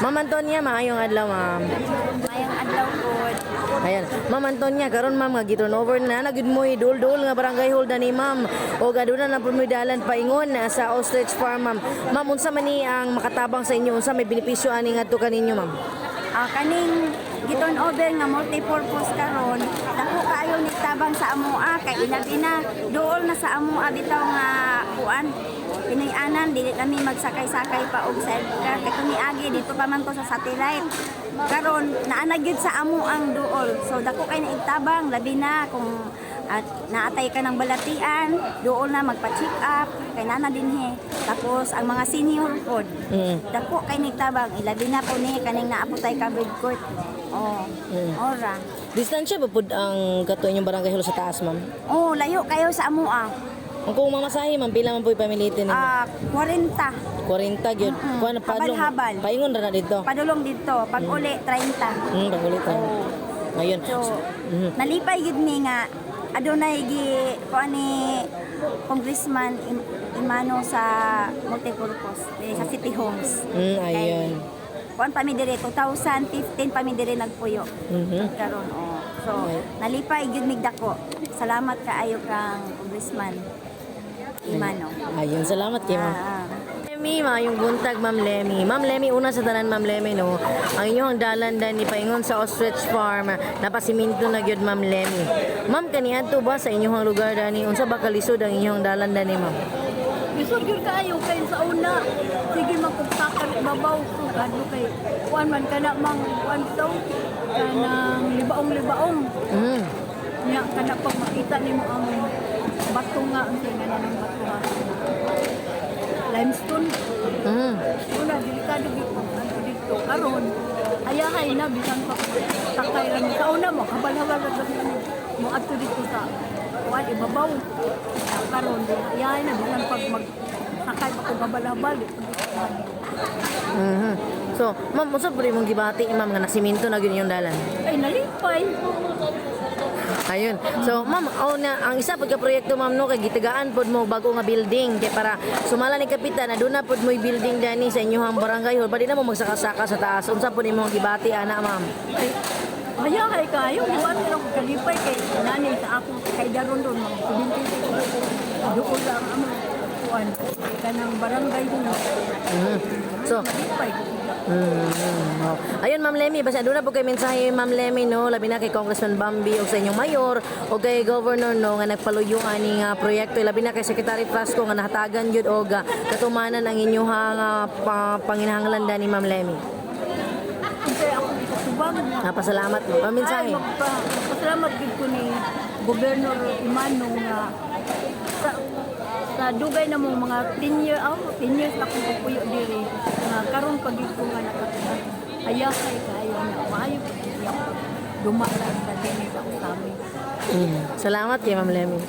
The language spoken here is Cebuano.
Ma'am Antonia, maayong adlaw, ma'am. Mayong adlaw pod. Ayan. Ma'am Antonia, karon, ma'am, nga gi-turn over na na gud mo'y dul-dul nga barangay hall ni, ma'am. O aduna na pud mo'y dalan paingon na sa ostrich farm, ma'am. Ma'am, unsa man ni ang makatabang sa inyo? Unsa may benepisyo ani ngadto kaninyo, ma'am? Ah, kaning gi-turn over nga multi-purpose karon, dako kaayo ni tabang sa amoa kay ilabi na duol na sa amoa bitaw nga kuan. Pinoy-anan, dili kami magsakay-sakay pa og sidecar kay kung niagi dito pa man to sa satellite. Karon naa na gyud sa amo ang duol. So dako kay na tabang, labi na kung at naatay ka ng balatian, duol na magpa-check up kay nana dinhi. Tapos ang mga senior pod. Dako kay nigtabang, ilabi na po ni kaning naapotay covered court. Oh, ora. Distansya ba pud ang kato inyong barangay hall sa taas, ma'am? Oh, layo kayo sa amoa. Ang kung mamasahe, ma'am, pila man po pamilitin ninyo? Ah, 40. 40 gyud. Kuan padlong. Habal-habal. Paingon ra na dito. Padulong dito, pag uli 30. Pagulit. Oh. Ngayon. So, nalipay gyud mi nga adunay gi kuan ni Congressman Emano sa multipurpose eh, sa City Homes. Ayun. Kay, kuan pa mi dire 2015 pa mi dire nagpuyo. Karon, oh. So, nalipay gyud mig dako. Salamat kaayo kang Congressman Emano. Ayun, salamat kay ma'am. Ah, ah. Lemmy, maayong buntag, Ma'am Lemmy. Ma'am Lemmy, una sa tanan, Ma'am Lemmy, no. Ang inyong dalan ni paingon sa ostrich farm, napasiminto na gyud, Ma'am Lemmy. Ma'am, kaniadto ba sa inyong lugar dani unsa ba kalisod ang inyong dalan dani, ma'am? Lisod gyud kaayo kay sa una sige magkuptakan babaw ko kadto kay kuan man kana mang kuan bitaw kanang libaong-libaong nya kana pag makita nimo ang bato nga ang nga ng bato ha, limestone. Una delikado gyud pag adto didto. Karon ayahay na, bisan pa sakay ra mi. Sa una mo habal-habal ra gyud mi mo adto didto sa kuan ibabaw. Karon ayahay na, bisan pag mag sakay pa ko habal-habal di pud ko. So, ma'am, unsa po imong gibati, ma'am, nga nasiminto na gyud inyong dalan? Ay, nalipay. Ayun. So, ma'am, oh, na, ang isa pud ka proyekto, ma'am, no, kay gitagaan pod mo bago nga building kay para sumala ni kapitan na aduna pod mo'y building dani sa inyong barangay hall. Pwede na mo magsaka-saka sa taas. Unsa pod imong gibati ana, ma'am? Ay, ayahay kaayo, gibati ra ko, kalipay kay nani sa ako kay daron ron mga 76 doon lang ang kuan kanang barangay hall. So, Nalipay. Oh. Ayun, Ma'am Lemmy, basta aduna po kay mensahe, Ma'am Lemmy, no, labi na kay Congressman Bambi o sa inyong mayor o kay Governor, no, nga nagpaluyo ani nga proyekto, labi na kay Secretary Frasco nga nahatagan gyud og katumanan ang inyong panginahanglan dani, Ma'am Lemmy. Unsay ako ikatubang? Napasalamat mo. Ang mensahe. Ay, magpasalamat gid ko ni Governor Emano nga sa dugay na mong mga 10 year, oh, 10 years na akong pagpuyo diri nga karon pag gid ko nga nakakita. Ayahay kaayo na maayo pag dumala sa dinhi sa Usami. Salamat kay Ma'am Lemmy.